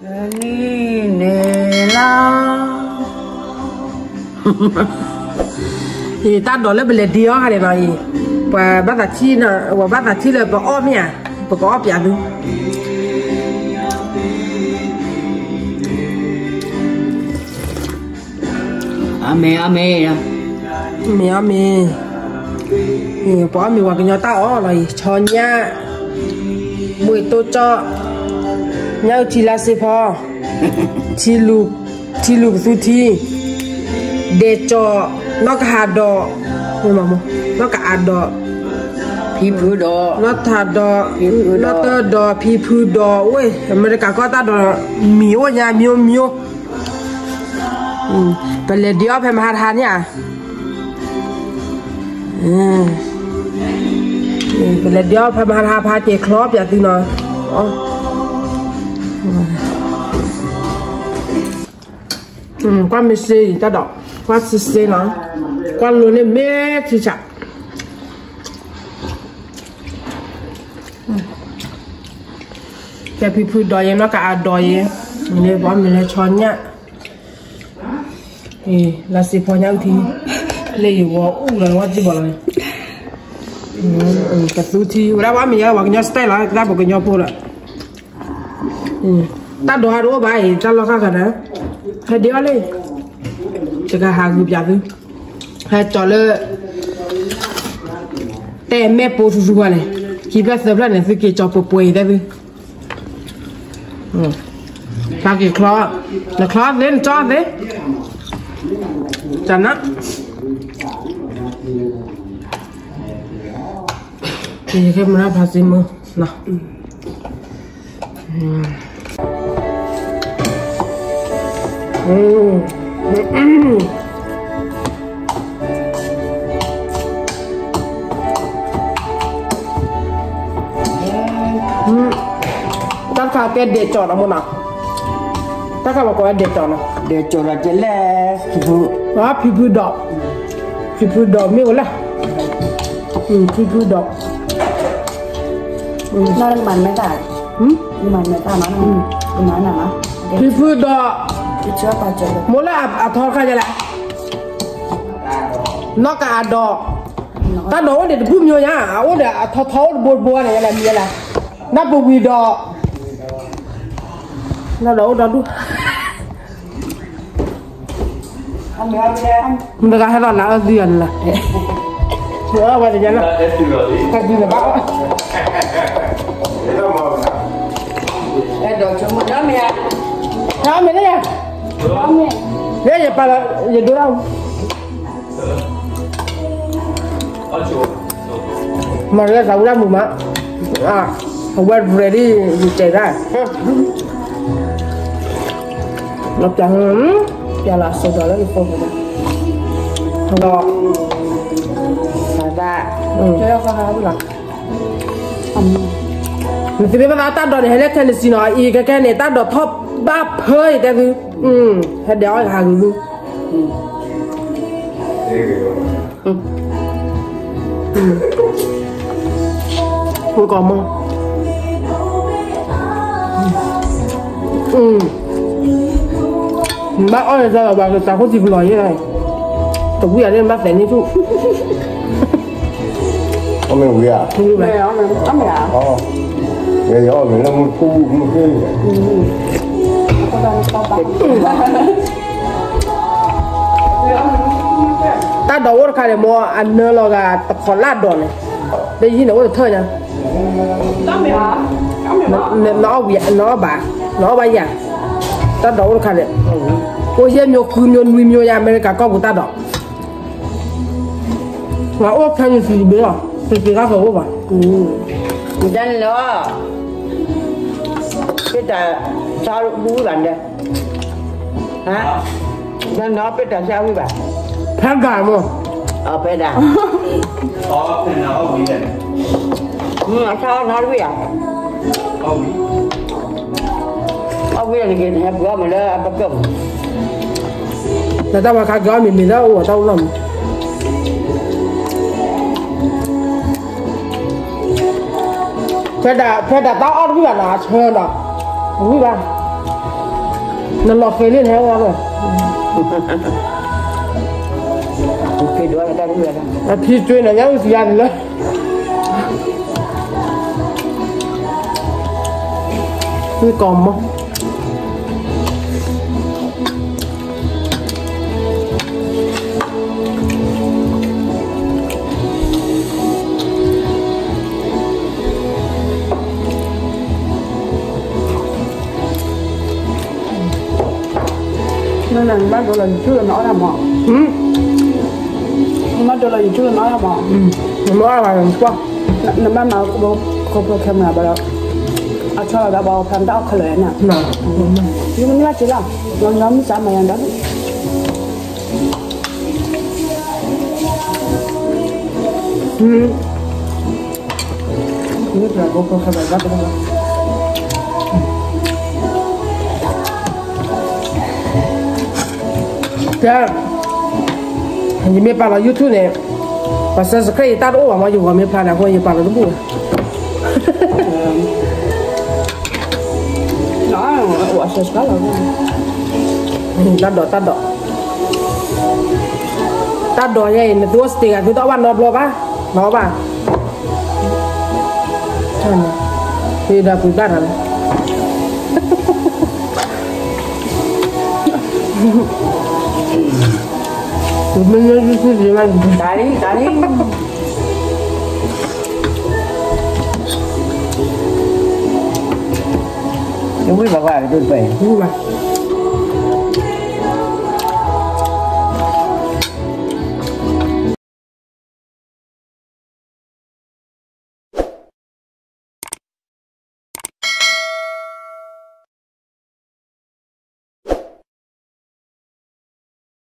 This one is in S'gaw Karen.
နံၤန့ၣ်လီၤ. အံၤ တၢ်ဒိးလၢပလဲၤဒ့အီၤခါန့ၣ်လီၤအံၤ, ပှၤဘၣ်သးထံၣ်, ပှၤဘၣ်သးထံၣ်လၢပအီၣ်မ့ၢ်ဧါ, ပကအီၣ်ပၠးသု. အီၣ်မ့ၤ, အီၣ်မ့ၤ, မ့ၤအီၣ်မ့ၤ, ပှၤအီၣ်မ့ၤ ပှၤကညီတၢ်အီၣ်လီၤအံၤ, ဆီညၣ်, ဘှံးတိၢ်ကၠီၣ်, ညၣ်အုၣ်ထံလါစ့ဖီ, ထံလူၤကသူထံ, ဒဲးကၠီၣ်, နီၢ်ကဟးဒီး, နီၢ်ကအးဒီး, ဖံဖုဒီး, နီၢ်ထးဒီး, နီၢ်တၢၢ်ဒီး, ဖံဖုဒီး, ဝဲ အမဲရကၤကီၢ်တၢ်ဒိး, မံၤအိၣ်ညါ မျိုးမျိုး. ပလဲၤဒ့အီၣ်ဖဲမဟါတဟါန့ၣ်ဧါ, ပလဲၤဒ့အီၣ်ဖဲမဟါတဟါ ဖးက့ၤချီပၠးသုနီၤ. ကွၢ်မ့ၢ်စ့အံၤတၢ်ဒိး, ကွၢ်စ့စ့နီၤ, ကွၢ်လိၤန့ၣ်မ့ၢ်ထံဆး. ကဲဖံဖုဒီးယဲ နီၢ်ကအးဒီးယဲ, န့ၣ်ပှၤမ့ၢ်လဲၤဆီညၣ်, လါစ့ဖီညၣ်အုၣ်ထံ, လၢယဝီအူလီၤဝဲတံၢ်ဘၣ်လီၤ, ကသူထံ ဝဲဒၣ်ပှၤမ့ၢ်ယဲ ပှၤကညီ style လီၤ တၢ်ပှၤကညီဖိဒီး တၢ်ဒိးဟးတအိၣ်ဘၣ်အံၤ တၢ်လီၢ်ဃၣ်ဃၣ်ဒီး, ဟဲဒ့အီၣ်လံ, တကဟးဂုာ်ပၠးသု, ဟဲကၠီၤလၢ တဲမဲာ်ပိာ်ဆူၣ်ဆူၣ်ဝဲန့ၣ်, ခံဖျၢၣ်သၢဖျၢၣ်န့ၣ် သုက့ၤကၠီၤပှဲၤပှဲၤအံၤတဲသု, ဖးက့ၤချီ, နချီသ့ နကၠီသ့, တၢ်နါ ယကဲမနုၤဖးစ့မုၢ်နီၤ. တၢ်တခါကဲဒဲးကၠီၤနီၤမ့ၢ်နီၤ, တၢ်တခါပကိးဝဲဒဲးကၠီၤနီၤ, ဒဲးကၠီၤဒီးကဲလဲၣ်, ဖံဖု, ဖံဖုဒီး, ဖံဖုဒီးမ့ၢ်ဝဲလဲၣ်, ဖံဖုဒီး, နမၤမဲာ်တၢ်, မၤမဲာ်တၢ်နီၤ, ဖံဖုဒီး, မိၢ်လၢအထီတခါယလဲၣ်, နီၢ်ကအးဒီး, တၢ်ဒိးအိၣ်ဒံးတဘူၣ်မၠိညါ, အအိၣ်ဒီးအထီထီအိၣ်တဘိတဘိန့ၣ် ယလဲၣ်မံၤယလဲၣ်, နၢ်ပဝံၤဒီး, တၢ်ဒိးအိၣ်ဒီဒူၣ် မတဂၤဟဲလီၤလၢအၢသံယၤန့ၣ်လီၤ, အဝဲတယၤလီၤ, တၢ်သံန့ၣ်ဘၣ်, ဟဲအီၣ်မ့ၤန့ၣ်ယၤ, ယဲယပာ်လီၤ, ယဒိတၢ် မၤရသးဝံၣ်ဒၣ်မုာ်မး, အဝဲ ready ယတဲဒၣ်, ပျးလီၤစိဒီးလၢယဖိပူၤ, ဒီး, နသ့ၣ်မ့ၢ်ဘၣ်သးတၢ်ဒိးန့ၣ် ဟဲလၢ Tennessee နီၤ, အံၤခဲခဲန့ၣ် တၢ်ဒိးထီၣ်ဘၣ်ဖၢအံၤတဲသု, ဟဲဒဲးအီၣ်ဟးဂုာ်သု ဖိကီၢ်မီၢ်, ဘၣ်အီၣ်န့ၣ်သးလီၤဘၣ် ကစးခိၣ်စံးပလီၢ်ယဲ, တဝံၣ်အီၤန့ၣ် ဘၣ်သဲးန့ၢ်ဆူၣ်, အီၣ်မ့ၤဝံၤဧါ, အီၣ်မ့ၤ, ယအီၣ်မ့ၤလၢမုၢ်ထူၣ်မုၢ်ဃ့, တၢ်ဒိးအိၣ်တခါန့ၣ် မ့ၢ်အနၢလီၤဂာ်တခီလၢဒိးန့ၣ်, လၢယဟံၣ်န့ၣ် အိၣ်တထၢၣ်ညါ, နအီၣ်ဝံၤ နအီၣ်ဘၣ်, နအီၣ်ဘၣ်ယၤ, တၢ်ဒိးအိၣ်တခါန့ၣ်, အိၣ်ယဲၢ်မျိုး ဃုမျိုး နွံမျိုး ယၤ အမဲရကၤကီၢ်ပူၤတၢ်ဒိး, ပှၤအိၣ်ဖဲန့ၣ် စံးတဘ့ၣ်လီၤ, စံးတဘ့ၣ်တၢ်ကအိၣ်ဘၣ်, ဒ်န့ၣ်လီၤ, ပ့တၢ်ဆါဝံၤဘၣ်န့ၣ်, ဟါ, နပ့တၢ်ဆါဝံၤဘၣ်, ဖဲဒၣ်မ့ၢ်, အဖဲဒၣ်, အဆါအီၣ်နီတဝံၤဧါ, အီၣ်ဝံၤန့ၣ်က့ၤ နဟဲပှ့ၤအီၣ်မ့ၤလၢအပကၢၢ်မး, နတၢ်ပှၤခါက့ၤအီၣ်မ့ၤမ့ၤလၢအအိၣ်အတၢ်အိၣ်လီၤမး, ဖဲဒၣ် ဖဲဒၣ်တၢ်အီၣ်တဝံၤဘၣ်နီၤ အဆၢနီၤ, တဝံၤဘၣ်, နလီၤဃဲၤလံနဟဲဝဲလီၤ, အဖံကၠွ့နၤညါအိၣ်စံးယါန့ၣ်လၢ, ဝံၣ်ကီၢ်မီ နဘၣ်ဒိလီၤ YouTube လၢနအီၣ်တၢ်မး, နဘၣ်ဒိလီၤ YouTube လၢနအီၣ်တၢ်မး, နမ့ၢ်အီၣ်ဘၣ်နကွၢ်, နဘၣ်မၤ GoPro camera ဘၣ်ဒီး, အဆီလီၤဒၣ်ဘၣ်အီၤဖျါနတၢ်အီၣ်ခဲလၢာ်န့ၣ်, ယမ့ၢ်ဘၣ်က့ၤလီၤ, ညီညီမုၢ်စါမၤယၤဒီး ကဲ, ယမ့ၢ်ပာ်လီၤ YouTube န့ၣ်, ပှၤ subscribe ယတၢ်တအိၣ်ဘၣ်မး ယဂီၤမ့ၢ်ဖျါန့ၣ် အဃိယပာ်လီၤတဘူၣ်ဘၣ်. တၢ်ဒိး တၢ်ဒိး, တၢ်ဒိးယဲအံၤ နသုအိၣ် sticker သုတအီၣ်ဘၣ်နီတဘျီဘၣ်, နအီၣ်ဘၣ်, ဒီးပှ့ၤဘၣ်တၢ်လီၤ. မ့ၢ် YouTube တၢ်လံ, တၢ်လံ, ဝံၣ်ဘၣ်ကွၢ် ဝံၣ်ဘၣ်.